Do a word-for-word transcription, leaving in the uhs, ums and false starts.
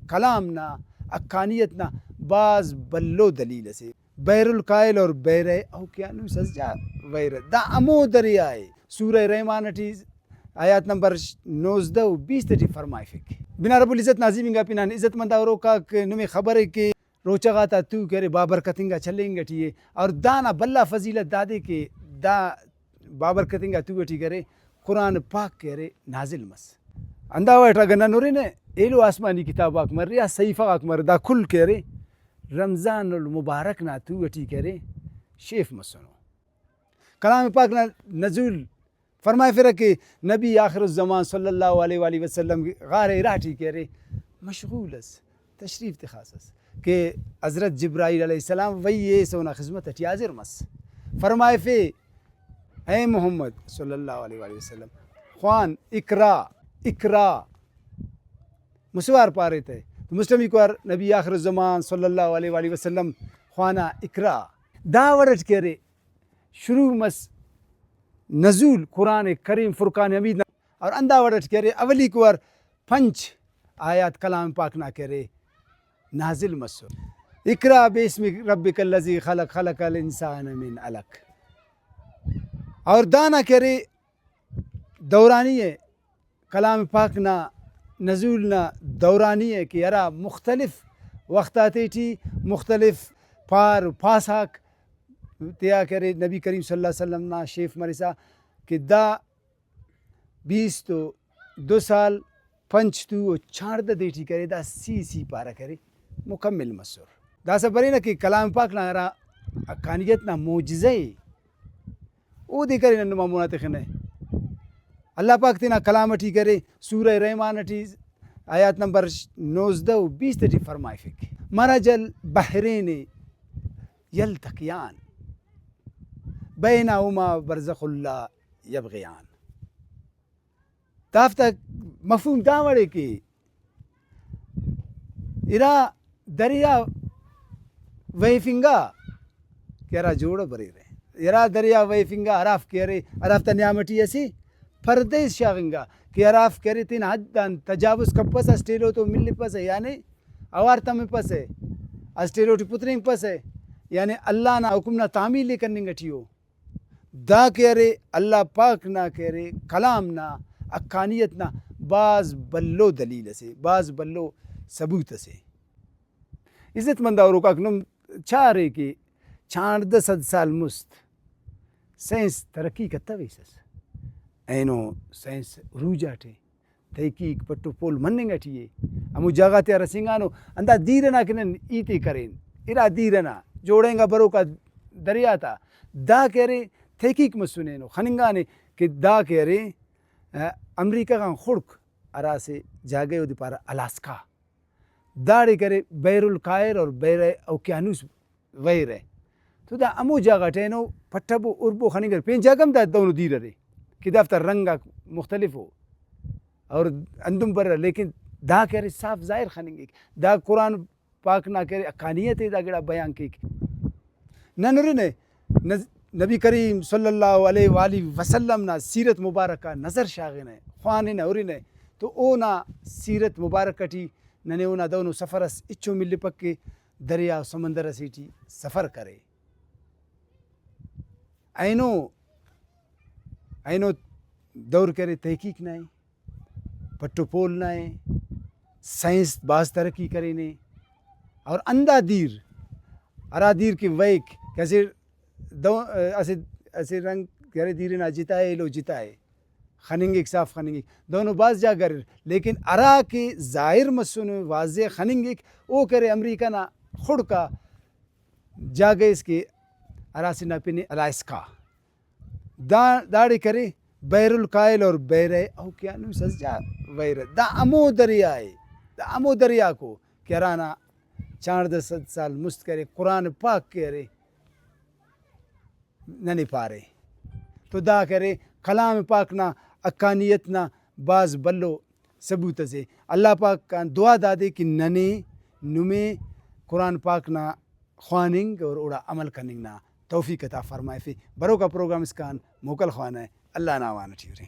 کلام نا حقانیت نا بھاز بھلو دلیل اسے۔ بحر الکاہل اور بحر اوقیانوس از جا ویرہ۔ دا ہمو دریا ءِ۔ سورہ رحمان ٹی آیات نمبر نوزدہ و بیست ٹی فرمائفک۔ بنا رب العزت نا عظیم انگا پنان عزت مند آ ہروکاک، نمے خبر ءِ کہ روچہ غاتا تو کہ ارے بابرکت انگا چلینگ ٹی ءِ، اور دانا بھلا فضیلت دادے کہ دا بابرکت انگا تو ٹی کہ ارے قرآن پاک کہ ارے نازل مس۔ ہندا وڑ اٹ اگہ نن ہرنہ، ایلو آسمانی کتاب آک مرے، آ صحیفہ غاک مرے، دا کل کہ ارے رمضان المبارک نا تو ٹی کہ ارے شیف مسنو۔ کلام پاک نا نزول فرمائفرہ کہ نبی آخر الزمان صلی اللہ علیہ وآلہ وسلم غار حرا ٹی کہ ارے مشغول اس، تشریف تخاسس کہ حضرت جبرائیل علیہ السلام وحی ایس اونا خذمت ٹی حاضر مس۔ فرمائفے، اے محمد صلی اللہ علیہ وآلہ وسلم، خوان، اقرا، اقرا، مسہ وار پارے تہ۔ تو مسٹمیکو وار نبی آخر الزمان صلی اللہ علیہ وآلہ وسلم خوانا اقرا۔ دا وڑ اٹ کہ ارے شروع مس نزول قرآن کریم فرقان حمید نا، اور ہندا وڑ اٹ کہ ارے اولیکو وار پنچ آیات کلام پاک نا کہ ارے نازل مسر۔ اقرا باسم ربک الذی خلق، خلق الانسان من علق۔ اور دانا کہ ارے دورانی ءِ، کلام پاک نا نزول نا دورانی ءِ کہ ہرا مختلف وخت آتے ٹی مختلف پار و پاس آک تیا کہ ارے نبی کریم صلی اللہ علیہ وسلم نا شیف مرسا کہ دا بیست و دو سال پنچ تو و چاردہ دے ٹی کرے، دا سی سی پارہ کرے مکمل مسر۔ داسہ برینہ کہ کلام پاک نا ہرا حقانیت نا معجزہ ءِ، اودے کرے نن نما مونا تخنہ۔ اللہ پاک تینا کلام ٹی کرے، سورہ رحمان ٹی آیات نمبر نوزدہ و بیست ٹی فرمائفک، مرج البحرین یلتقیان بینہما برزخ لا یبغیان۔ دافتا مفہوم دا وڑے کہ ارا دریا ویفنگا کہ ہرا جوڑہ بریرہ، ارا دریا ویفنگا ہرافک کہ ارے، ہرافتا نیام ٹی اسہ پردیس شاغنگا کہ ہرافک کہ ارے تینا حد آن تجاوز کپسہ، اسٹ ایلو تو ملپسہ، یعنی اوار تمپسہ، اسٹ ایلو ٹی پترینگپسہ، یعنی اللہ نا حکم نا تعمیل ءِ کننگ ٹی ءُ۔ دا کہ ارے اللہ پاک نا کہ ارے کلام نا حقانیت نا بھاز بھلو دلیل اسے، بھاز بھلو ثبوت اسے۔ عزت مند آ ہروکاک، نم چارے کہ چاردہ سد سال مست سائنس ترقی کتویسس، اینو سائنس عروج آٹے۔ تحقیق پٹ و پول مننگ ٹی ءِ۔ ہمو جاگہ غاتیا رسینگانو، ہندا دیر ئنا کہ نن ہیت ءِ کرین، ارا دیر ئنا جوڑہ انگا بروکا دریا تا دا کہ ارے تحقیق مسنے اینو خننگانے کہ دا کہ ارے، آ، امریکہ غان خڑک ہرا اسہ جاگہ ءِ، اودے پارہ الاسکا۔ داڑے کرے بحر الکاہل اور بحر اوقیانوس ویرہ۔ تو دا ہمو جاگہ ٹی اینو پٹبو اربو خننگرہ، پین جاگہ ہم دا دہنو دیر ارے کہ دافتا رنگ آک مختلف ءُ اور ہندن برہ، لیکن دا کہ ارے صاف ظاہر خننگک۔ دا قرآن پاک نا کہ ارے حقانیت ءِ دا گڑا بیان کیک۔ نن ہرنہ نز-، نبی کریم صلی اللہ علیہ وآلہ وسلم نا سیرت مبارک آ نظر شاغنہ، خواننہ، ہرنہ تو اونا سیرت مبارک ٹی ننے اونا دہنو سفر اس ہچو ملپک کہ دریا و سمندر اسے ٹی سفر کرے۔ اینو، اینو دور کہ ارے تحقیق نا ءِ، پٹ و پول نا ءِ، سائنس بھاز ترقی کرینے اور ہندا دیر، ہرا دیر کہ ویک کہ اسہ دو-، اسہ، اسہ رنگ کہ ارے دیر ئنا جتا ءِ، ایلو جتا ءِ۔ خننگک، صاف خننگک۔ دہنو بھاز جاگہ اریر، لیکن ہرا کہ ظاہر مسنے، واضح خننگک، او کہ ارے امریکہ نا خڑک آ جاگہ اس کہ ہراسے نا پن ءِ الاسکا۔ دا، داڑے کرے بحر الکاہل اور بحر اوقیانوس اس جا ویرہ۔ دا ہمو دریا ءِ، دا ہمو دریاکو کہ ہرانا چاردہ سد سال مست کہ ارے قرآن پاک کہ ارے ننے پارے۔ تو دا کہ ارے کلام پاک نا حقانیت نا بھاز بھلو ثبوت اسے۔ اللہ پاک آن دعا دادے کہ ننے نمے قرآن پاک نا خواننگ اور اوڑا عمل کننگ نا توفیق عطا فرمائفے۔ بروکا پروگرام اسکان موکل خوانہ۔ اللہ نا امان ٹی ارے۔